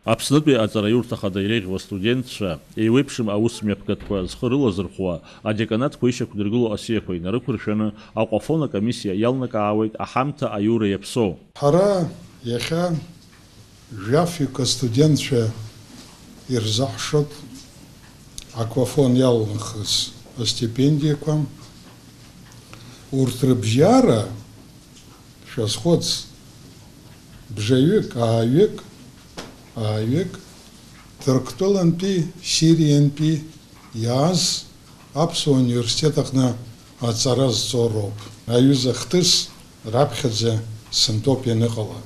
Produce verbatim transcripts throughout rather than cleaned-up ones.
Аԥснытәи аҵараиурҭа ахада иреиӷьу астудентцәа, еиуеиԥшым аус мҩаԥгатәқәа зхы рылазырхәуа, адеканатқәа ишьақәдыргылоу асиақәа инарықәыршәаны, Аҟәафон акомиссиа иалнакаауеит аҳамҭа аиура иаԥсоу. Ҳара иахьа жәафҩык астудентцәа ирзаҳшоит Аҟәафон иалнахыз астипендиақәа. Урҭ рыбжьара, шәазхәыц, бжаҩык, ааҩык, ааҩык Ҭырқәтәылантәи, Сириантәи иааз аԥсуа университет аҟны аҵара зҵо роуп. Аҩыза ахҭыс раԥхьаӡа сынтәоуп ианыҟала.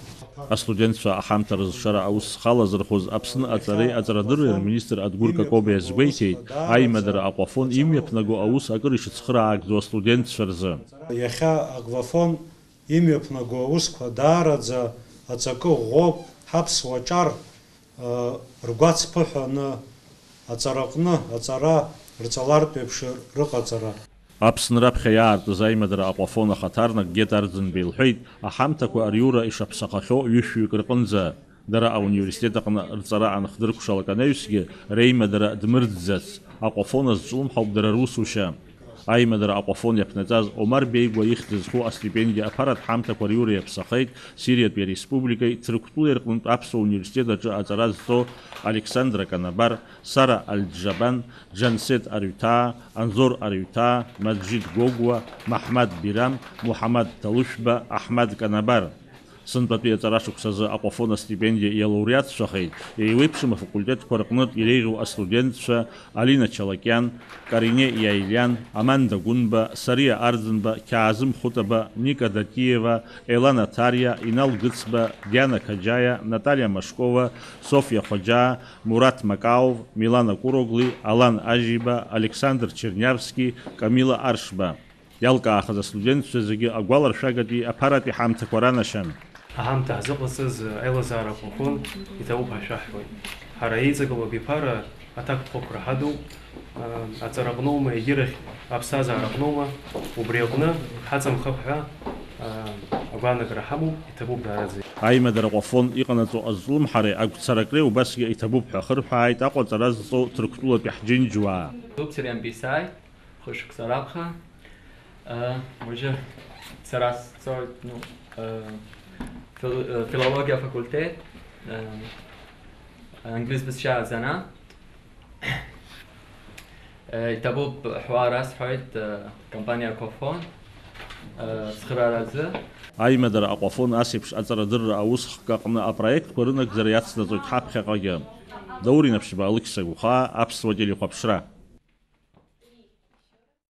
Астудентцәа аҳамҭа рызшара аус зхалазырхәыз Аԥсны аҵареи аҵарадырреи рминистр Адгәыр Какобиа азгәеиҭеит, аимадара Аҟәафон имҩаԥнаго аус акыр ишыцхыраагӡо астудентцәа рзы. Иахьа Аҟәафон имҩаԥнаго аусқәа даараӡа аҵакы ӷәӷәоуп, ҳаԥсуа ҿар, ы, ргәацԥыҳәаны аҵараҟны аҵара рҵалартә еиԥш рыҟаҵара. Аԥсны раԥхьа иаартыз аимадара Аҟәафон ахаҭарнак Гет Арӡынба илҳәеит, аҳамҭақәа риура ишаԥсахахьоу ҩышәҩык рҟынӡа. Дара ауниверситет аҟны рҵара анхдыркәшалак анаҩсгьы, реимадара дмырӡӡац, Аҟәафон азҿлымҳауп дара русушьа. Аимадара Аҟәафон иаԥнаҵаз Омар Беигәа ихьӡ зху астипендиа аԥаратә ҳамҭақәа риура иаԥсахеит Сириатәи ареспубликеи Ҭырқәтәылеи рҟнытә аԥсуа университет аҿы аҵара зҵо Александра Канабар, Сара Аль-Џьабан, Џьансеҭ Арҩҭаа, Анзор Арҩҭаа, Маџид Гогәуа, Маҳмад Бирам, Муҳаммад Ҭалушәба, Аҳмад Канабар. Сынтәатәи аҵарашықәсазы Аҟәафон астипендиа иалауреатцәахеит еиуеиԥшым афакультетқәа рҟнытә иреиӷьу астудентцәа Алина Чалакиан, Карине Иаилиан, Аманда Гәынба, Сариа Арӡынба, Қьаазым Хәытаба, Ника Датиева, Елана Ҭариа, Инал Гыцба, Диана Қаџьаиа, Наталиа Машкова, Софиа Хәаџьаа, Мураҭ Макаов, Милана Куроглы, Алан Ажьиба, Александр Черниавски, Камила Аршба. Иалкаахаз астудентцәа зегьы агәаларшәагатәи аԥаратәи ҳамҭақәа ранашьан. Аҳамҭа ҳзыҟаҵаз аилазаара Аҟәафон иҭабуп ҳәа шәаҳҳәоит. Ҳара еиҵагылоу абиԥара аҭакԥхықәра ҳадуп. Аҵараҟноума, егьирахь аԥсҭазаараҟноума, убри аҟны ҳаҵамхап ҳәа агәаанагара ҳамоуп, иҭабуп даараӡа. Аимадара Аҟәафон иҟанаҵо азҿлымҳареи агәцаракреи убасгьы иҭабуп ҳәа ахырҳәааит Аҟәа аҵара зҵоу Ҭырқәтәылатәи ҳџьынџьуаа. Субсириамбисааит. Хышықәса раԥхьа, э, уажәы сара сцоит, ну, э, фил-, э, филологиа афакультет, э, англис бызшәа азанааҭ. Э, иҭабуп ҳәа расҳәоит, э, компаниа Аҟәафон, э, цхырааразы. Аимадара Аҟәафон ас еиԥш аҵарадырра аусхк аҟны апроектқәа рынагӡара иацнаҵоит ҳаԥхьаҟагьы. Даур Инаԥшьба, Алықьса Гәхаа, Аԥсуа телехәаԥшра.